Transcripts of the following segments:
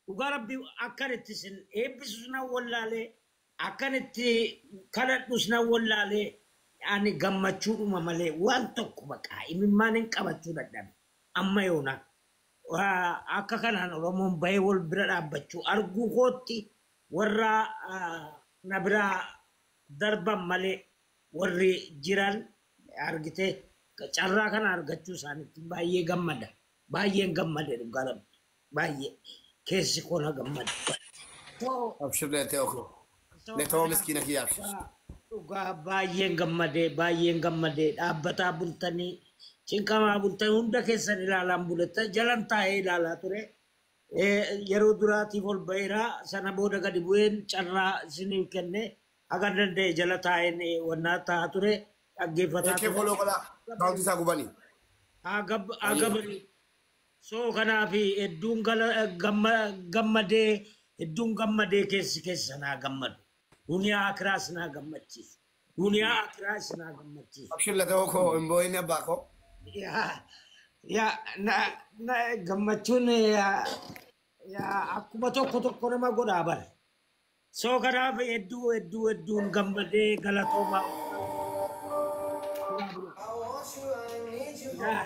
Dhugaa Rabbii akkan itti isin eebbisus nan wallaalee, akkan itti kadhadhus nan wallaalee, ani gammachuudhuma malee waan tokko baqaa imimmaan hin qabachuu dadhabe amma yoona. Akka kanaan Oromoon bahee wal bira dhaabbachuu arguu kootti warra na biraa darban malee warri jiran argite carraa kana argachuu isaaniitti baay'ee gammada. Baay'een gammade dhugaa Rabbi. Baay'ee keessi koo na gammada. Abshir leetee okoo. Leetoo miskiina kiyya abshir. Dhugaa baay'een gammadee, baay'een gammadee. Dhaabbataa bultanii, cinqamaa bultanii, hunda keessan ilaalaan buletta jalan taa'ee ilaalaa ture. Yeroo duraatiif ol ba'eera, sana booda gadi bu'een carraa isiniif kenne, haga danda'e jala taa'een wannaa taa'aa ture, dhaggeeffataa Eekee ture. Follow godhaa. Kaawwanti isaa gubanii. Haa gabanii. So kanaaf hedduun gammadee, hedduun gammadee, keessi keessa naa gammadu. Duniyaa akiraas naa gammachiisu. Duniyaa akiraas naa gammachiisu. Abshir leetee okoo, hin boo'in abbaa koo. Yaa yaa na na gammachuun yaa yaa akkuma tokko tokko nama godhaa bara. So kanaaf hedduu hedduu hedduun gammadee, galatoomaa. Yaa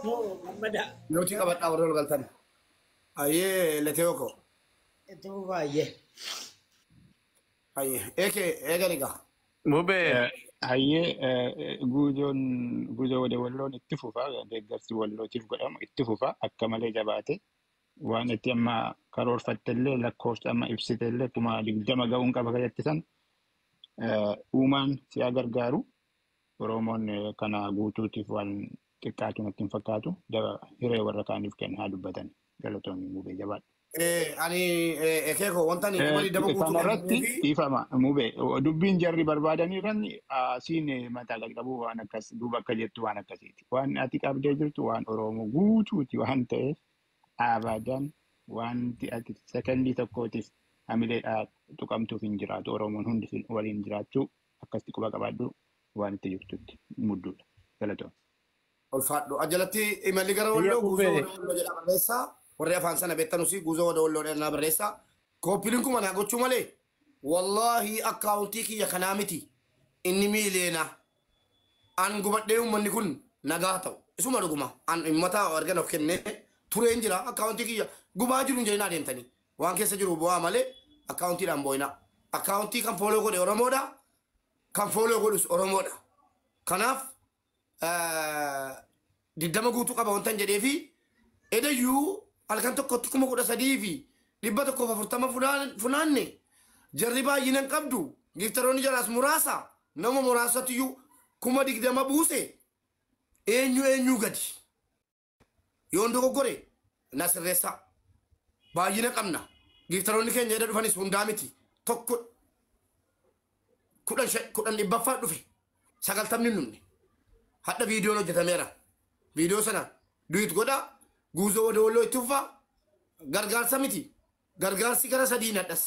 so gammada. Nootii qabadhaa warra ol galtan. Ayyee leetee okoo. Itti baay'ee. Ayyee eekee eegali gaa. Mubee. Hayyee, guuzoon guuzoo wada walloon itti fufa, deeggarsi wallootiif godhamu itti fufa akka malee jabaate. Waan itti amma karoorfattellee, lakkoofsa amma ibsitellee, 20,000 ga'uun qaba jettisan, uumaan si'a gargaaru. Oromoon kana guutuutiif waan xiqqaatu natti hin fakkaatu. Hiree warra kaaniif kenna, haa dubbatan. Galatoonni Mubee, jabaadhu. Ani eekee koo wanta ani 20,000 guutuu Kanarratti qabuu fi dhiifama Mubee, dubbiin jarri barbaadanii irratti asiin mataa qaqqabu waan akkas duuba akka jettu waan akkasiiti. Waan ati qabdee jirtu waan Oromoo guutuuti waan ta'eef, abadan wanti ati sekondii tokkootiif hamileedhaa tuqamtuuf hin jiraatu. Oromoon hundi waliin jiraachuu akkasitti quba qabaadhu, waan itti jirtutti mudduudha. Galatoon. Ulfaadhu. Ajalatti imalli gara Biyya walloo guuzoo Mubee. wada walloo jedhaa barreessaa. Warri afaan sana beektanus guuzoo wada walloo jedhaa barreessaa. Copy link kuma naa gochuu malee wallaahi akkaawuntii kiyya kanaa miti. Inni miiliyoona. An gubadhee uummanni kun nagaa ta'u. Isuma dhuguma. An uummata argan of kennee tureen jira. Akkaawuntii kiyya gubaa jiru hin jedhinaa deemtanii. Waan keessa jiru bu'aa malee akkaawuntiidhaan boo'inaa. Akkaawuntii kan follow godhe Oromoodha. Kan follow godhus Oromoodha. Kanaaf 20 guutuu qaba wantan jedhee fi edayyuu halkan tokkotti 13,140 funaanne. Jarri baay'ina hin qabdu, gifteroonni jaraas muraasa, nama muraasatuyyuu 20,000 buuse. Eenyu eenyuu gadi yoon dogoggore na sirreessaa. Baay'ina qabna, gifteroonni keenya eda dhufanis hundaa miti, tokko kudhan kudhan dhibbaffaa dhufe, 90ni hin dhumne. Hadha viidiyoon hojjetameera, viidiyoo sana duet godha. Guuzoo wada walloo itti fufaa. Gargaarsa miti, gargaarsi gara sadiin hadhas: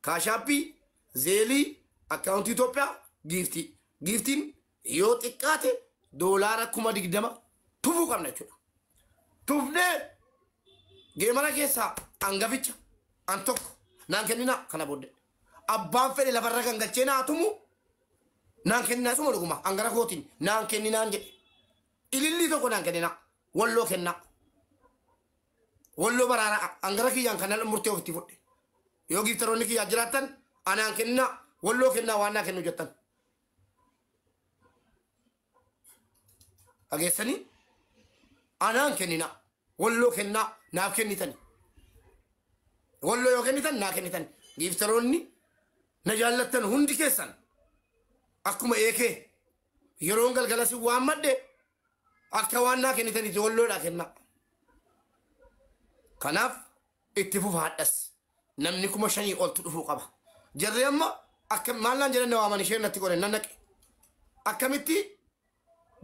Cash Appii, Zelleii, akkaawuntii Itoophiyaa, giiftii. Giiftiin yoo xiqqaate doolaara 20,000 tufuu qabna jechuudha. Tufnee geemara keessaa hangaficha an tokko naan kenninaa. Kana booddee abbaan fedhe lafarra gangalchee naa tumu, naan kenninaa. Isuma dhuguma hangara kootiin naan kenninaan jedhe. Ilillii tokko naan kenninaa, walloo kennaa, walloo baraara. Hangara kiyyaan kana murtee ofitti fudhe. Yoo gifteroonni kiyyaa jiraattan anaan kennaa, walloo kennaa, waan naa kennu jettan dhageessanii anaan kenninaa, walloo kennaa. Naaf kennitani, walloo yoo kennitan naa kennitan. Gifteroonni na jaallattan hundi keessan akkuma eekee yeroon galgala si waan madde akka waan naa kennitaniiti walloodhaa kennaa. Kanaaf itti fufa. Hadhas namni 5,000 oltu dhufuu qaba. Jarri amma akka maallaan jedhan na waaman, isheen natti godhan nan naqe. Akkamitti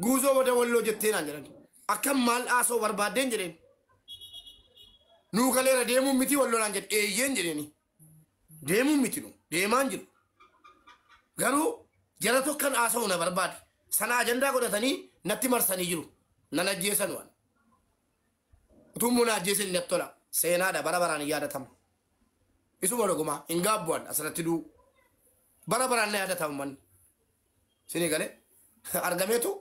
guuzoo wada walloo jettee naan jedhan. Akkam maal haasoo barbaaddeen jedheen. Nuu galeera, deemuun miti walloo naan jedhe. Eeyyeen jedheeni. Deemuun miti, nu deemaan jiru. Garuu jara tokkan haasa'u na barbaade. Sana ajandaa godhatanii natti marsanii jiru. Nan ajjeesan waan. Utuu immoo na ajjeesan natti tola. Seenaadha bara baraan hin yaadatama. Isuma dhuguma hin gaabbu'an asirratti duu. Bara baraan na yaadatama manni. Sinii galee argameetu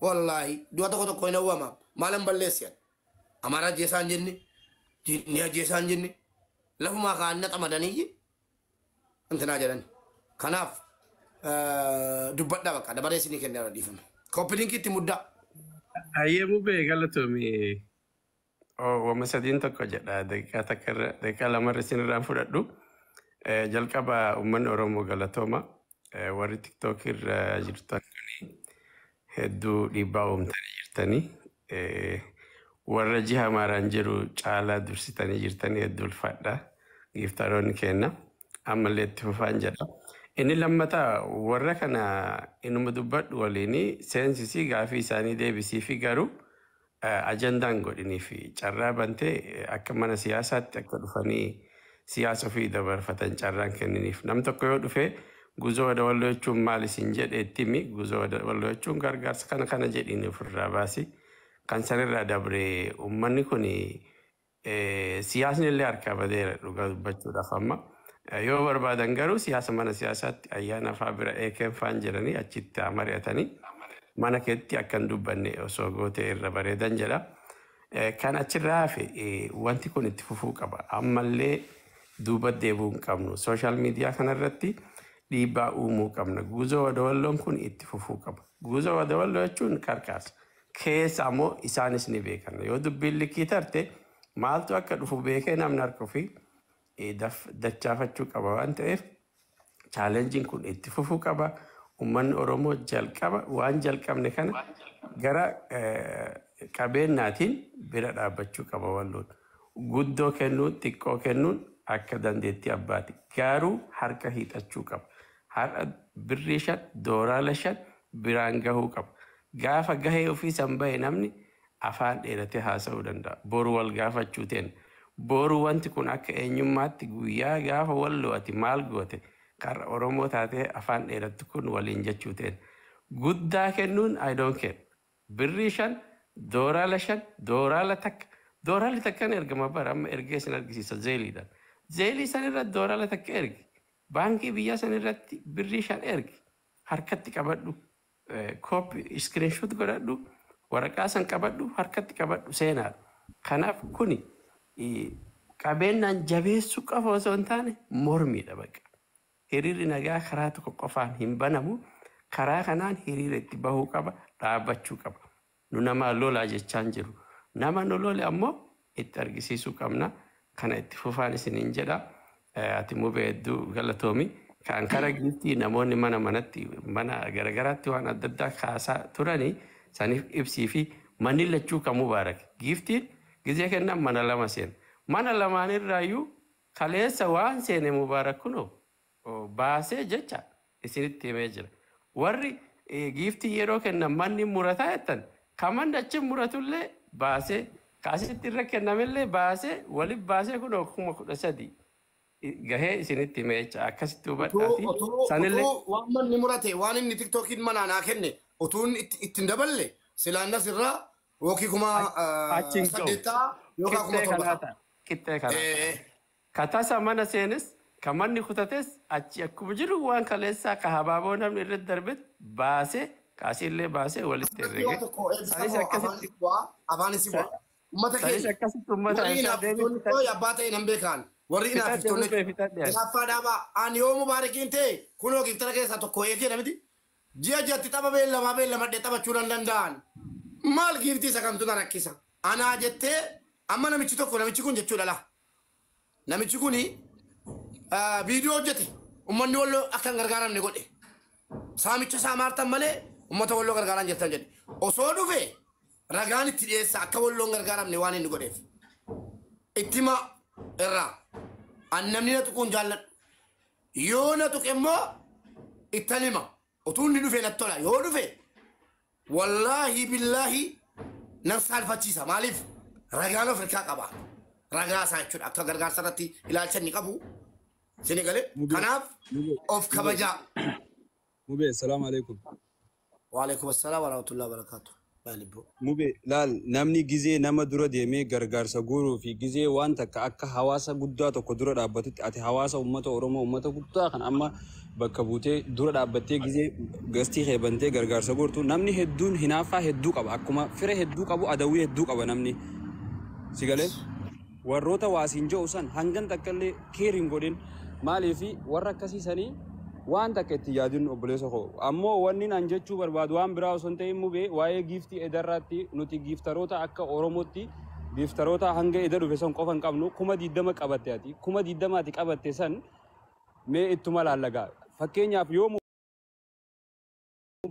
wallaahi du'a tokko tokko hin hawwama. Maalan balleessiyan. Amaaraa ajjeesaan jenne, jinni ajjeesaan jenne, lafumaa kaan na xamadanii intinaa jedhani. Kanaaf dubbadhaa bakka dabaree isinii kennee irra dhiifame. Copy link itti muddaa. Hayyee mubee galatoomii wama sadiin tokko jedha daqiiqaa takka irra daqiiqaa lamarra isin irraan fudhadhu. Jalqaba uummanni Oromoo galatooma. Warri TikTok irra jirtan kuni hedduu dhiibbaa uumtanii jirtanii. Warra jiha maaraan jiru caalaa dursitanii jirtanii hedduu ulfaadha. Giiftaroonni kenna. Ammallee itti fufaan jedha. Inni lammataa warra kana inuma dubbadhu waliin seensisii gaafii isaanii deebisii fi garuu ajandaan godhinii fi carraa bantee akka mana siyaasaatti akka dhufanii siyaasa ofii dabarfatan carraan kenniniif. Nam tokko yoo dhufe guzoo wada jechuun maal isin jedhe itti himi guzoo wada jechuun gargaarsa kana kana jedhiin ofirraa baasi. Kan sanirraa dabre uummanni kun siyaasni illee harkaa badeera dhugaa dubbachuudhaaf amma. Yoo barbaadan garuu siyaasa mana siyaasaatti ayyaana fa'aa bira eekeen fa'aan jedhanii achitti haa mari'atanii mana keetti akka hin dubbanne osoo gootee irra bareedan jedha. Kan achirraa hafe wanti kun itti fufuu qaba. Ammallee duuba deebi'uu hin qabnu. Social media kanarratti dhiibbaa uumuu qabna. Guuzoo wadawalloon kun itti fufuu qaba. Guuzoo wadawalloo jechuun qarqaarsa. Keessa ammoo isaanis ni beekan. Yoo dubbiin likkii tarte maaltu akka dhufu beekee namni harka ofii dachaafachuu qaba waan ta'eef challenge iin kun itti fufuu qaba. Uummanni Oromoo jalqaba waan jalqabne kana gara qabeenyaatiin bira dhaabbachuu qaba walloon. Guddoo kennuun xiqqoo kennuun akka dandeettii abbaati. Garuu harka hiixachuu qaba. Har'a birrii 5 dooraala 5 biraan gahuu qaba. Gaafa gahee ofii san bahe namni afaan dheeratee haasa'uu danda'a. Boru wal gaafachuu teen. Boru wanti kun akka eenyummaatti guyyaa gaafa walloo ati maal goote karra Oromoo taatee afaan dheerattu kun waliin jechuu teen. Guddaa kennuun I don't care. Birrii 5 dooraala 5 dooraala takka. Dooraalli takkaan ergama bara amma ergee isin argisiisa Zelle iidhaan. Zelle san irratti dooraala takka ergi. Baankii biyyaa san irratti birrii 5 ergi. Harkatti qabadhu. Copy screenshot godhadhu. Waraqaa san qabadhu harkatti qabadhu seenaadha. Kanaaf kuni qabeenyaan jabeessuu qofa osoo hin taane mormiidha bakka. Hiriirri nagaa karaa tokko qofaan hin banamu. Karaa kanaan hiriira itti bahuu qaba, dhaabbachuu qaba. Nu nama lolaa jechaan jiru. Nama nu lole ammoo itti argisiisuu qabna. Kana itti fufaan isiniin jedha. Ati mubee hedduu galatoomi. Kan kara giiftii namoonni mana manatti mana garagaraatti waan adda addaa kaasaa turanii saniif ibsii fi manni lachuu kan mubaarak. Giiftiin gizee kennan mana lama seena. Mana lamaan irraayyuu kaleessa waan seene mubaarak kunoo baasee jecha isinitti himee jira. Warri giiftii yeroo kennan manni murataa jettan kan manni achi muratullee baasee kaasitti irra kennamellee baasee walitti baasee kunoo 13,000 gahee isinitti himee jecha akkasitti hubadhaa fi sanillee. Utuu waan manni murate waan inni TikTokiin manaa naa kenne utuu inni itti hin daballe silaannas irraa yookiin kuma Achi hin ga'u. saddeettaa yookaan kuma Qixxee torba kanaa ta'a. ta'a. Qixxee kanaa ta'a. Katasa mana seenes kan manni kutates achi akkuma jiru waan kaleessaa ka habaaboo namni irratti darbetti baasee kaasiillee baasee walitti Waan herrege. tokko eebbisa Sanis koo afaan akkasitti si bu'aa afaan si bu'aa. Uummata sanis keenya akkasitti uummata warri isaa deebii inaafiftoonni abbaa ta'e nan beekaan warri fixadhe inaafiftoonni mubee fixadhe ani. hinaaffaa dhaabaa ani yoo mubaarakiin ta'e kunoo giftara keessaa tokko eegee namiti ji'a ji'atti tapha beellamaa beellamadhee taphachuu nan danda'an maal giiftii isa kamtu na rakkisa anaa jettee amma namichi tokko namichi kun jechuudha laa namichi kuni viidiyoo hojjete uummanni walloo akka hin gargaaramne godhe saamicha isaa maartan malee uummata walloo gargaaraan jirtan jedhe osoo dhufe ragaan itti dhiyeessa akka walloo hin gargaaramne waan inni godheef itti hima irraa an namni na tuquun jaalladhu yoo na tuqe immoo ittan hima utuu inni dhufe natti tola yoo dhufe wallaahi billaahi nan saalfachiisa maaliif ragaan of harkaa qaba ragaa isaa jechuudha akka gargaarsa irratti ilaalcha inni qabu sini galee Mubee, kanaaf mubee, of mubee, kabajaa. mubee, salaamu alaikum. Waalaikum assalam warahmatullahi wabarakatuh. Laalibboo. Mube laal, namni gizee nama dura deemee gargaarsa guuruu fi gizee waan takka akka hawaasa guddaa tokko dura dhaabbatutti, ati hawaasa uummata Oromoo, uummata guddaa kan amma bakka buutee dura dhaabbattee gizee gastii keebantee gargaarsa guurtu, namni hedduun hinaaffaa hedduu qaba. Akkuma fira hedduu qabu, adawwii hedduu qaba namni. Si galee, warroota waasiin jedhu san hangan takka illee keer hin godhin. Maaliifi warra akkasiisanii waan takka itti yaadin, obboleessa koo. Ammoo wanni an jechuu barbaadu waan biraa osoo hin ta'in, Mubee, waa'ee giiftii edarraatti nuti giiftaroota akka Oromootti giiftaroota hanga eda dhufe san qofa hin qabnu. 20,000 qabatte, ati 20,000 ati qabatte san mee ittuma laallagaa. Fakkeenyaaf, yoo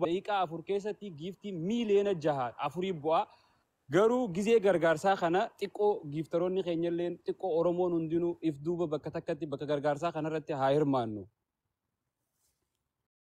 daqiiqaa 4 keessatti giiftii miiliyoona 6 afurii bu'aa, garuu gizee gargaarsaa kana xiqqoo giiftaroonni keenyallee, xiqqoo Oromoon hundinuu if duuba bakka takkatti bakka gargaarsaa kanarratti haa hirmaannu.